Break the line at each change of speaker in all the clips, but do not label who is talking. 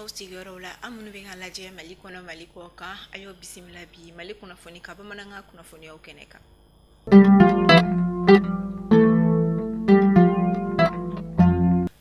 f'aw sigiyɔrɔw la, aw minnu bɛ k'an lajɛ Mali kɔnɔ, Mali kɔ kan, a y'aw bisimila bi Mali kunnafoni ka bamanankan kunnafoniyaw kɛnɛ kan.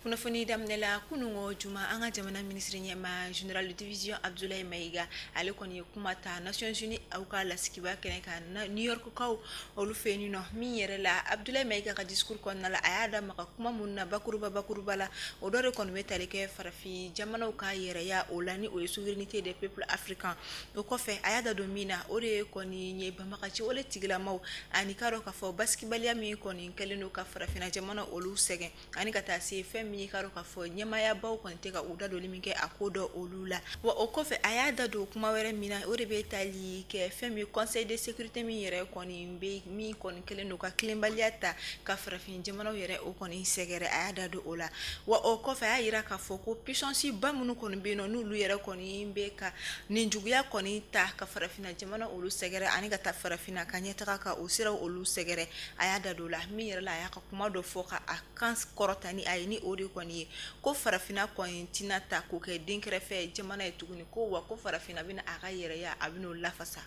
Kunnafoni daminɛ la kununko juma an ka jamana minisiri ɲɛmaa général de division Abdoulaye Maïga, ale kɔni ye kuma ta Nations Unies aw ka lasigiba kɛnɛ kan New York kaw olu fɛ yen nɔ. Min yɛrɛ la, Abdoulaye Maïga ka discours kɔnɔna la, a y'a da maga kuma minnu na bakuruba bakuruba la, o dɔ de kɔni bɛ tali kɛ farafin jamanaw ka yɛrɛya o la, ni o ye souveraineté des peuples africains. O kɔfɛ, a y'a da don min na, o de ye kɔni ye banbagaci wale tigilamaw ani k'a dɔn k'a fɔ basigibaliya min kɔni kɛlen don ka farafinna jamana olu sɛgɛn, ani ka taa se fɛn min k'a dɔn k'a fɔ ɲɛmaayabaw kɔni tɛ ka u da donni min kɛ a ko dɔ olu la. Wa o kɔfɛ, a y'a da don kuma wɛrɛ min na, o de bɛ tali kɛ fɛn min conseil de sécurité min yɛrɛ kɔni bɛ, min kɔni kɛlen don ka tilenbaliya ta ka farafin jamanaw yɛrɛ o kɔni sɛgɛrɛ, a y'a da don o la. Wa o kɔfɛ, a y'a jira k'a fɔ ko puissance ba minnu kɔni bɛ yen nɔ, n'olu yɛrɛ kɔni bɛ ka nin juguya kɔni ta ka farafinna jamana olu sɛgɛrɛ, ani ka taa farafinna ka ɲɛtaga ka o siraw olu sɛgɛrɛ, a y'a da don o la. Min yɛrɛ la, a y'a ka kuma dɔ fɔ ka a kan kɔrɔta ni a ye, ni o de kɔni ye ko farafinna kɔni tɛna ta k'o kɛ den kɛrɛfɛ jamana ye tuguni, ko wa ko farafinna bɛna a ka yɛrɛya, a bɛn'o lafasa.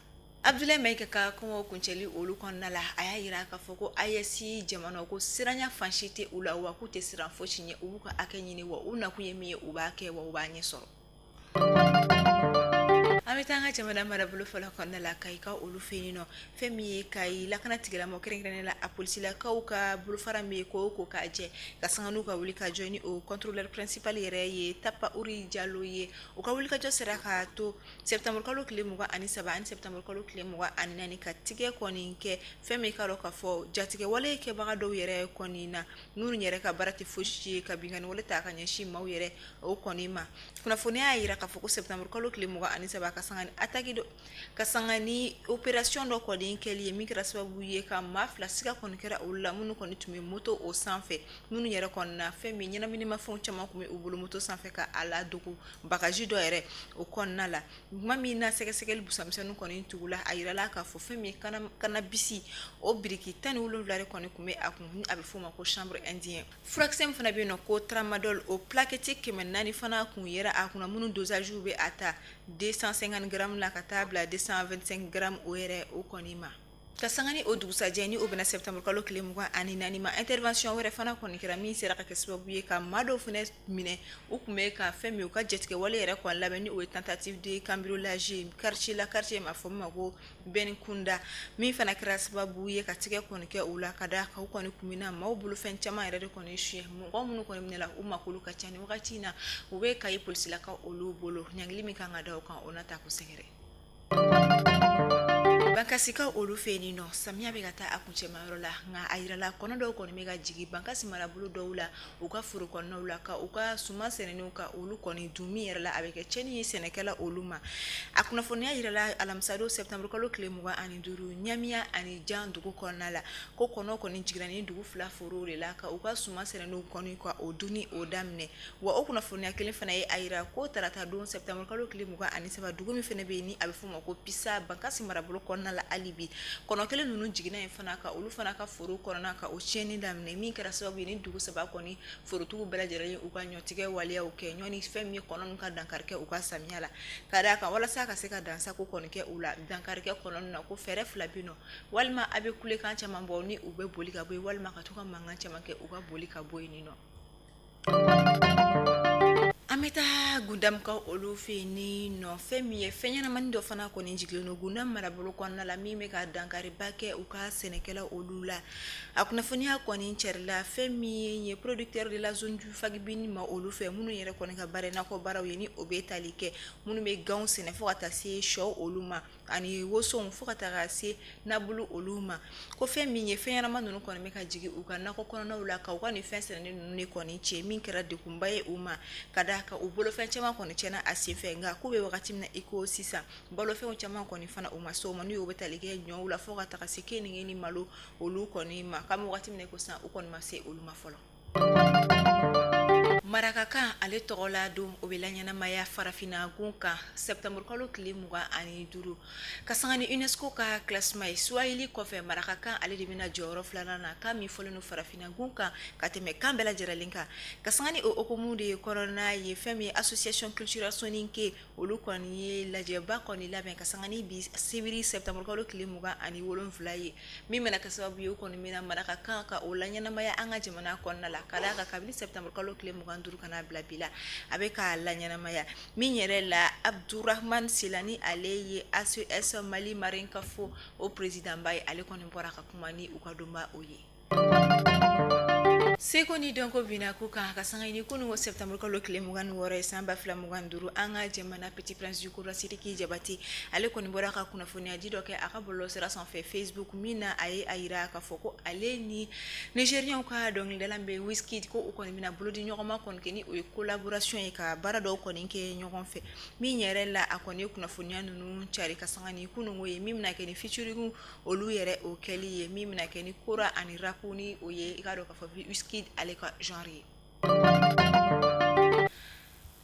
Abdoulaye Maïga ka kumaw kuncɛli olu kɔnɔna la, a y'a jira k'a fɔ ko AES jamana ko siranya fan si tɛ u la, wa k'u tɛ siran fosi ɲɛ, u b'u ka hakɛ ɲini, wa u nakun ye min ye, u b'a kɛ, wa u b'a ɲɛ sɔrɔ. An bɛ taa an ka jamana marabolo fɔlɔ kɔnɔna la, Kayikaw olu fɛ yen nɔ. Fɛn min ye Kayi lakana tigilamɔgɔ, kɛrɛnkɛrɛnnen la a polisilakaw ka bolofara min ye ko ko k'a jɛ ka sanga n'u ka wuli ka jɔ ni o contrôleur principal yɛrɛ ye Tapa Uri Jalo ye, u ka wulikajɔ sera ka to septembre kalo tile 23 ani septembre kalo tile 24 ka tigɛ kɔni kɛ fɛn min k'a dɔn k'a fɔ jatigɛwale kɛbaga dɔw yɛrɛ kɔni na, minnu yɛrɛ ka baara tɛ fosi ye ka binkanni wale ta ka ɲɛsin maaw yɛrɛ o kɔni ma. Kunnafoniya y'a jira k'a fɔ ko septembre kalo tile 23, ka sanga ni attaque dɔ, ka sanga ni opération dɔ kɔni kɛli ye, min kɛra sababu ye ka maa fila siga kɔni kɛra olu la, minnu kɔni tun bɛ moto o sanfɛ, minnu yɛrɛ kɔni na fɛn min ɲɛnaminimafɛnw caman tun bɛ u bolo moto sanfɛ ka a ladogo bagaji dɔ yɛrɛ o kɔnɔna la. Tuma min na sɛgɛsɛgɛli busamisɛnnin kɔni tugula, a yirala k'a fɔ fɛn min cannabis o biriki 17 de kɔni tun bɛ a kun, ni a bɛ f'o ma ko chanvre indien. Furakisɛ min fana bɛ yen nɔ ko tramadol, o plaquette 400 fana kun yera a kunna, minnu dosage bɛ a ta 250 grammes la ka taa bila 225 grammes o yɛrɛ o kɔni ma. Ka sanga ni o dugusajɛ, ni o bɛnna septembre kalo tile 24 ma, intervention wɛrɛ fana kɔni kɛra min sera ka kɛ sababu ye ka maa dɔw fana minɛ, u tun bɛ ka fɛn min u ka jatigɛwale yɛrɛ kɔni labɛn, ni o ye tentative de cambriolage ye quartier la, quartier ma fɔ min ma ko Bɛnkunda, min fana kɛra sababu ye ka tigɛ kɔni kɛ u la, ka da kan u kɔni tun bɛna maaw bolofɛn caman yɛrɛ de kɔni suɲɛ. Mɔgɔ minnu kɔni minɛla, u makolo ka ca ni wagati in na, u bɛ Kayi polisilakaw olu bolo, ɲangili min kan ka da u kan, o na ta k'u sɛgɛrɛ. Bankasikaw olu fɛ yen nɔ, samiya bɛ ka taa a kuncɛmayɔrɔ la, nka a yirala kɔnɔ dɔw kɔni bɛ ka jigin Bankasi marabolo dɔw la, u ka foro kɔnɔnaw la, ka u ka suman sɛnɛnenw ka olu kɔni dun, min yɛrɛ la a bɛ kɛ tiɲɛni ye sɛnɛkɛla olu ma. A kunnafoniya yirala alamisadon septembre kalo tile 25, Ɲamiya ani Jan dugu kɔnɔna la, ko kɔnɔ kɔni jiginna ni dugu fila forow de la, ka u ka suman sɛnɛnenw kɔni ka o dunni o daminɛ. Wa o kunnafoniya kelen fana ye a yira ko tarata don septembre kalo tile 23, dugu min fana bɛ yen ni a bɛ f'o ma ko Pisa, Bankasi marabolo kɔnɔna la, hali bi kɔnɔ kelen ninnu jiginna yen fana ka olu fana ka foro kɔnɔna ka o tiɲɛni daminɛ, min kɛra sababu ye ni dugu saba kɔni forotigiw bɛɛ lajɛlen ye u ka ɲɔtigɛ waleyaw kɛ ɲɔni fɛn min ye kɔnɔ ninnu ka dankari kɛ u ka samiya la, ka d'a kan walasa ka se ka dansago kɔni kɛ u la, dankari kɛ kɔnɔ ninnu na, ko fɛɛrɛ fila bɛ yen nɔ: walima a bɛ kulekan caman bɔ ni u bɛ boli ka bɔ yen, walima ka to ka mankan caman kɛ u ka boli ka bɔ yen nɔ. An bɛ taa Gundamukaw olu fɛ yen ni nɔ. Fɛn min ye fɛn ɲɛnamani dɔ fana kɔni jigilen don Gundam marabolo kɔnɔna la, min bɛ ka dankariba kɛ u ka sɛnɛkɛla olu la. A kunnafoniya kɔni carila fɛn min ye producteur de la zone du Faguibine ma olu fɛ, minnu yɛrɛ kɔni ka baara ye nakɔ baaraw ye, ni o bɛ tali kɛ minnu bɛ ganw sɛnɛ fo ka taa se shɔ olu ma, ani wosow fo ka taga se nabulu olu ma, ko fɛn min ye fɛn ɲɛnama ninnu kɔni bɛ ka jigin u ka nakɔ kɔnɔnaw la ka u ka nin fɛn sɛnɛnen ninnu de kɔni cɛ, min kɛra degunba ye u ma, ka d'a kan u bolofɛn caman kɔni tiɲɛna a senfɛ. Nka k'u bɛ wagati min na i ko sisan, balofɛnw caman kɔni fana u ma se o ma, n'u bɛ tali kɛ ɲɔw la fo ka taga se keninge ni malo olu kɔni ma, k'an bɛ wagati min na i ko sisan, u kɔni ma se olu ma fɔlɔ. Marakakan ale tɔgɔla don o bɛ laɲɛnamaya farafinna gun kan sɛtanburukalo tile 25 ka sanga ni UNESCO ka classement ye Swahili kɔfɛ marakakan ale de bɛna jɔyɔrɔ filanan na kan min fɔlen don farafinna gun kan ka tɛmɛ kan bɛɛ lajɛlen kan ka sanga ni o hukumu de kɔnɔna ye fɛn min ye association culturelle soninké olu kɔni ye lajɛba kɔni labɛn ka sanga ni bi sibiri sɛtanburukalo tile 27 ye min bɛna kɛ sababu ye u kɔni bɛna marakakan ka o laɲɛnamaya an ka jamana kɔnɔna la ka d'a kan kabini sɛtanburukalo tile 25 ka n'a bila bi la a bɛ k'a laɲɛnamaya min yɛrɛ la Abdurahman Sila ni ale ye ACS Mali Marenkafo o président ba ye ale kɔni bɔra ka kuma ni u ka donba o ye. Seko ni dɔnko binna ko kan ka sanga ni kunun sɛtanburukalo tile 26 ye san 2025 an ka jamana Petit Prince du Kora Sidiki Jabate ale kɔni bɔra ka kunnafoniya di dɔ kɛ a ka bɔlɔlɔsira sanfɛ Facebook min na a ye a jira k'a fɔ ko ale ni Nigérienw ka dɔnkilidala bɛ Wizkid ko u kɔni bɛna bolodi ɲɔgɔnma kɔni kɛ ni o ye collaboration ye ka baara dɔw kɔni kɛ ɲɔgɔn fɛ min yɛrɛ la a kɔni ye kunnafoniya ninnu cari ka sanga ni kununko ye min bɛna kɛ ni featuring olu yɛrɛ o kɛli ye min bɛna kɛ ni kora ani rap ni o ye i k'a dɔn k'a fɔ Wizkid ale ka genre ye.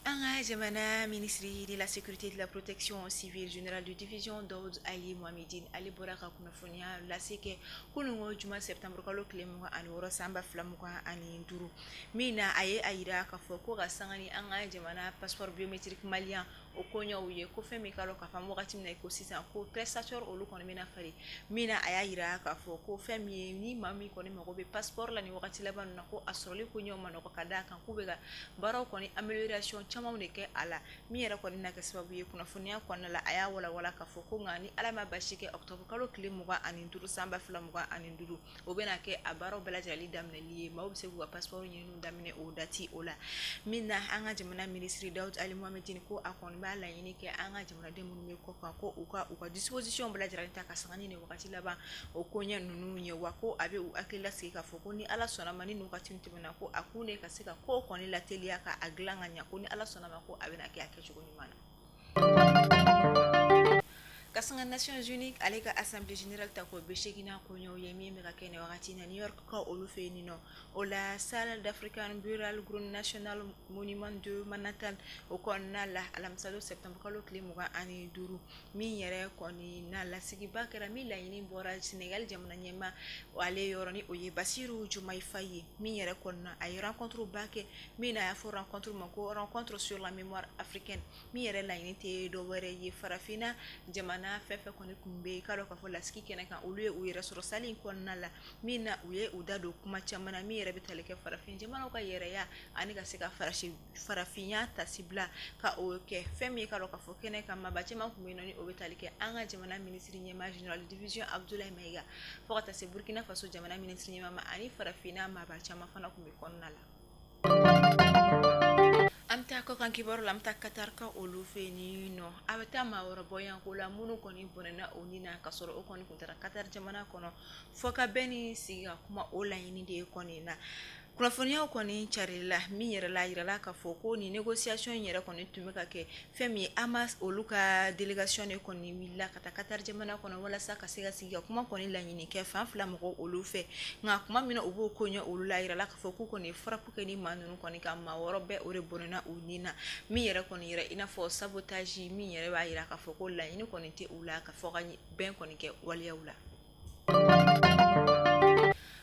An ka jamana ministre de la sécurité de la protection civile général de division Daoud Ali Mohamedine ale bɔra ka kunnafoniya lase kɛ kununko juma sɛtanburukalo tile 26 san 2025 min na a ye a jira k'a fɔ ko ka sanga ni an ka jamana passeport biométrique malien o koɲɛw ye ko fɛn min k'a dɔn k'a fɔ wagati min na ko sisan ko prestataire olu kɔni bɛna falen min na a y'a jira k'a fɔ ko fɛn min ye ni maa min kɔni mago bɛ passeport la ni wagati laban na ko a sɔrɔli koɲɛw man nɔgɔ ka d'a kan k'u bɛ ka baaraw kɔni amélioration caman de kɛ a la min yɛrɛ kɔni na kɛ sababu ye kunnafoniya kɔnɔna la a y'a walawala k'a fɔ ko nka ni Ala ma basi kɛ octobre kalo tile 25 san 2025 o bɛna kɛ a baaraw bɛɛ lajɛlen daminɛli ye maaw bɛ se k'u ka passeport ɲininiw daminɛ o date o la min na an ka jamana minisiri Daoud Ali Mohamedine ko a kɔni b'a laɲini kɛ an ka jamanaden minnu bɛ kɔkan ko u ka u ka disposition bɛɛ lajɛlen ta ka sanga ni nin wagati laban o koɲɛ ninnu ye wa ko a bɛ u hakili lasigi k'a fɔ ko ni Ala sɔnna ma ni nin wagati tɛmɛna ko a kun de ka se ka ko kɔni lateliya ka a dilan ka ɲɛ ko ni Ala sɔnna ma ko a bɛna kɛ a kɛcogo ɲuman na. Ka sanga Nations Unies ale ka assemblée générale tako 80nan koɲɛw ye min bɛ ka kɛ nin wagati na New York ka olu fɛ yen nɔ o la salle d'African Burial Ground National Monument de Manhattan o kɔnɔna la alamisadon septembre kalo tile 25 min yɛrɛ kɔni na lasigiba kɛra min laɲini bɔra Sénégal jamana ɲɛmaa ale yɔrɔ ni o ye Bassirou Diomaye Faye ye min yɛrɛ kɔnɔna a ye rencontre ba kɛ min na a y'a fɔ rencontre ma ko rencontre sur la mémoire africaine min yɛrɛ laɲini tɛ dɔ wɛrɛ ye farafinna jamana fɛn fɛn kɔni tun bɛ yen k'a dɔn k'a fɔ lasigi kɛnɛ kan olu ye u yɛrɛ sɔrɔ salle in kɔnɔna la min na u ye u da don kuma caman na min yɛrɛ bɛ tali kɛ farafin jamanaw ka yɛrɛya ani ka se ka farafinya tasibila ka o kɛ fɛn min ye k'a dɔn k'a fɔ kɛnɛ kan maaba caman tun bɛ yen nɔ ni o bɛ tali kɛ an ka jamana minisiri ɲɛmaa général de division Abdoulaye Maïga fo ka taa se Burkina Faso jamana minisiri ɲɛmaa ma ani farafinna maaba caman fana tun bɛ kɔnɔna la. An bɛ taa kɔkan kibaru la an bɛ taa Qatar ka olu fɛ yen nɔ a bɛ taa maa wɔɔrɔ bɔɲɔgɔnko la minnu kɔni bɔnɛna u ni na ka sɔrɔ o kɔni tun taara Qatar jamana kɔnɔ fɔ ka bɛn ni sigi ka kuma o laɲini de kɔni na kunnafoniyaw kɔni carila min yɛrɛ la jirala k'a fɔ ko ni négociation in yɛrɛ kɔni tun bɛ ka kɛ fɛn min ye Hamas olu ka délégation de kɔni wulila ka taa Qatar jamana kɔnɔ walasa ka se ka sigi ka kuma kɔni laɲini kɛ fan fila mɔgɔw olu fɛ nka kuma min na u b'o ko ɲɛ olu la jirala k'a fɔ k'u kɔni ye frappe kɛ ni maa ninnu kɔni ka maa wɔɔrɔ bɛɛ o de bɔnɛna u ni na min yɛrɛ kɔni yɛrɛ i n'a fɔ sabotage min yɛrɛ b'a jira k'a fɔ ko laɲini kɔni tɛ u la ka fɔ ka bɛn kɔni kɛ waleyaw la.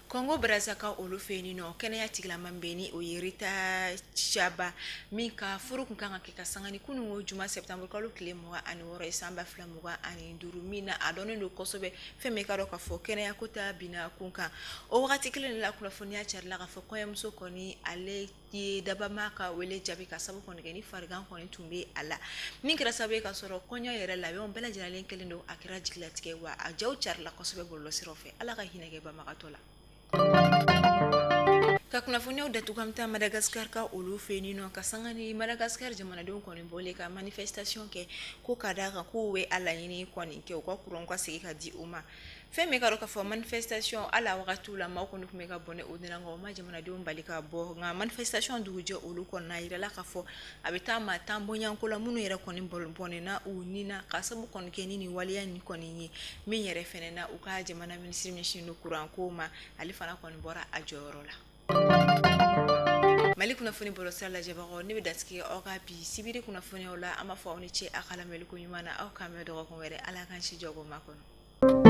Kɔngo Brazza ka olu fɛ yen nɔ kɛnɛya tigilama bɛ ni o ye Rita Caba min ka furu tun kan ka kɛ ka sanga ni kununko juma septembre kalo tile 26 ye san 2025 min na a dɔnnen don kosɛbɛ fɛn min k'a dɔn k'a fɔ kɛnɛya ko ta binna kun kan o wagati kelen de la kunnafoniya carila k'a fɔ kɔɲɔmuso kɔni ale ye dabama ka wele jaabi ka sabu kɔni kɛ ni farigan kɔni tun bɛ a la min kɛra sababu ye ka sɔrɔ kɔɲɔ yɛrɛ labɛnw bɛɛ lajɛlen kɛlen don a kɛra jigilatigɛ wa a jaw carila kosɛbɛ bɔlɔlɔsiraw fɛ Ala ka hinɛ kɛ banbagatɔ la. Ka kunnafoniyaw datugu an bɛ taa Madagascar ka olu fɛ yen nɔ ka sanga ni Madagascar jamanadenw kɔni bɔlen ka manifestation kɛ ko ka d'a kan k'u bɛ a laɲini kɔni kɛ u ka courant ka segin ka di u ma. Fɛn min k'a dɔn k'a fɔ manifestation hali a wagatiw la maaw kɔni tun bɛ ka bɔnɛ u ni na nka o ma jamanadenw bali ka bɔ nka manifestation dugujɛ olu kɔnɔna a jirala k'a fɔ a bɛ taa maa 10 bɔɲɔgɔnko la minnu yɛrɛ kɔni bɔnɛna u ni na ka sababu kɔni kɛ ni nin waleya nin kɔni ye min yɛrɛ fɛnɛ na u ka jamana minisiri min sin don kuranko ma ale fana kɔni bɔra a jɔyɔrɔ la. Mali kunnafoni bɔlɔlɔsira lajɛbagaw, ne bɛ dansigi aw ka bi sibiri kunnafoniyaw la. An b'a fɔ aw ni ce a ka lamɛnni ko ɲuman na. Aw k'an bɛn dɔgɔkun wɛrɛ. Ala k'an si jɔ ko ma kɔnɔ.